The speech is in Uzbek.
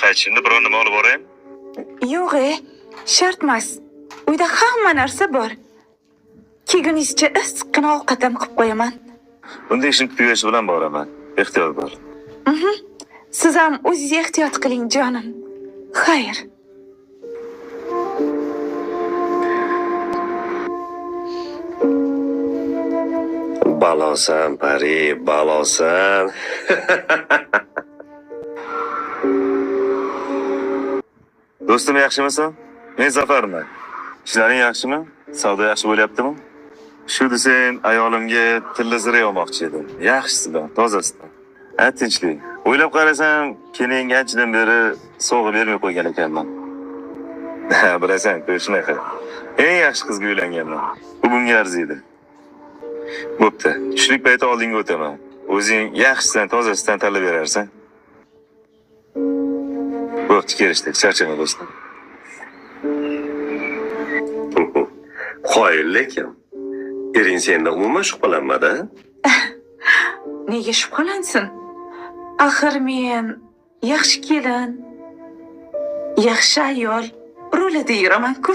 Qaytishimda biron nima olib boraymi? Yo'q e, shartmas. Uyda hamma narsa bor. Kelguningizcha issiqqina ovqat ham qilib qo'yaman. Bunda ishim tugashi bilan boraman. Ehtiyot bo'l. Siz ham o'zingiz ehtiyot qiling, jonim. Xayr. Balosan, pari, balosan. Do'stim yaxshimisan? Men Zafarman. Ishlaring yaxshimi? Savdo yaxshi bo'lyaptimi? Shu desang, ayolimga tilla zira olmoqchi edim. Yaxshisidan, tozasidan. Ha, tinchlik. O'ylab qarasam, keling anchadan beri sovg'a bermay qo'ygan ekanman. Ha, bilasan-ku, shunaqa. Eng yaxshi qizga uylanganman. Bu bunga arziydi. Bo'pti. Tushlik payti oldinga o'taman. O'zing yaxshisidan, tozasidan tanlab berarsan. Bo'pti, kelishdik. Charchama do'stim. Qoyil lekin. Ering sendan umuman shubhalanmadi. Nega shubhalansin? Axir men yaxshi kelin, yaxshi ayol rolida yuraman-ku.